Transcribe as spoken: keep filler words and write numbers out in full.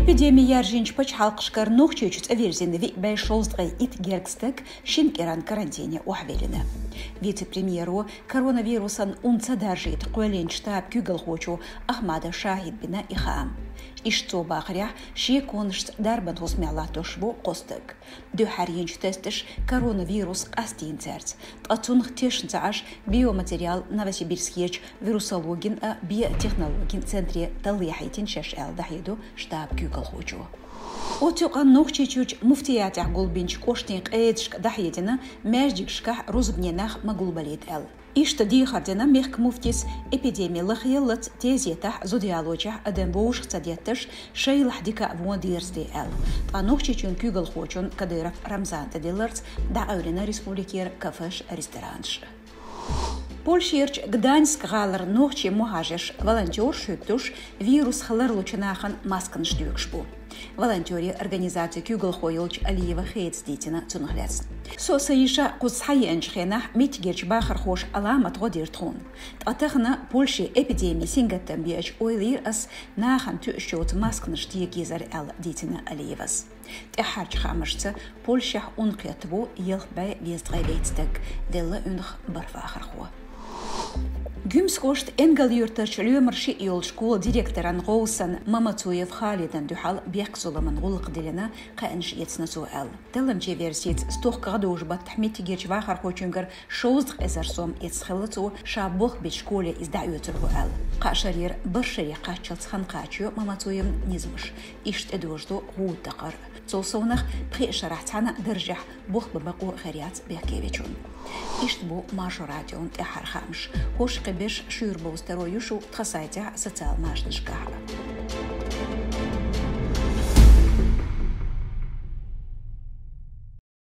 Эпидеми яржинчу пачхьалкхашкара Нохчийчу цӀа вирзина виъ бӀе шовзткъе итт гергга стаг шина кӀиранна карантине охьавиллина. Вице-премьеро коронавирусан ун ца даржийта кхоьллинчу штабан куьйгалхочо Ахмадов Шахида бина и хаам. Иштта цо бахарехь, шеконашца дарбан хӀусамехь латтош бу кхо стаг. Дуьххьара йинчу тесташа коронавирус къастийна цаьрца, ткъа цунах тешна ца Ӏаш, биоматериал Новосибирскерчу вирусологин а биотехнологин центре таллехьийтина шаьш аьлла, дӀахьедо штабан куьйгалхочо. Оцу юкъанна Нохчийчуьрчу муфтиятехь гулбинчу кӀоштийн къедашка дӀахьедина, маьждигашкахь рузбане нах ма гулбалийта аьлла. Иштта дехар дина мехкан муфтис, эпидеми лахъеллалц тезетахь, зуда ялочохь адам вовшах ца детташ, шайлахь дика а вон дерзаде аьлла. Ткъа Нохчийчоьнан куьйгалхочун Кадыров Рамзана тӀедилларца дӀакъевлина республикера кафеш, ресторанаш. Польшерчу Гданьск гӀалара нохчийн мухӀажарш, волонтерш хӀуьттуш, вирус хилар лучу нахана масканаш доьгуш бу. Волонтерийн организацин куьйгалхо йолчу Алиева Хедас дийцина цунах лаьцна. Со сан йиша кхуза схьаеанчу хенахь меттигерчу бахархоша Ӏаламат гӀо дира тхуна. Ткъа тахана Польше эпидеми сингаттам беача ойла йира ас, нахана тоьуш йоцу масканаш тега езара аьлла, дийцина Алиевас. ТӀаьххьарчу хаамашца, Польшехь ун кхетта бу ялх бӀе дезткъе дейтта стаг, делла уьнах бархӀ вахархо. Гуьмсан кӀоштан Энгал-юьртарчу лоьмар шиъ йолчу школан директоран гӀовсан Мамацуев Халидан дуьхьал бехк-зуламан гӀуллакх диллина кхаьънаш эцна цо аьлла. Талламчийн версица, стохка гӀадужу баттахь меттигерчу вахархочуьнгара шовзткъа эзар сом эцна хилла цо, ша болх бечу школе иза дӀаоьцур ву аьлла. Кхаа шарера бархӀ шаре кхаччалц хан кхачайо Мамацуевн низамаш. Иштта тӀедожадо гӀуда дакъар. Цул совнах, пхеа шарахь цхьана даржехь болх бан бакъо хир яц бехкевечун. Иштта бу Маршо радион тӀаьххьара хаамаш. ХӀорш кхин берш шуьйра бовза таро ю шу тхан сайтехь а, социал машанашкахь а.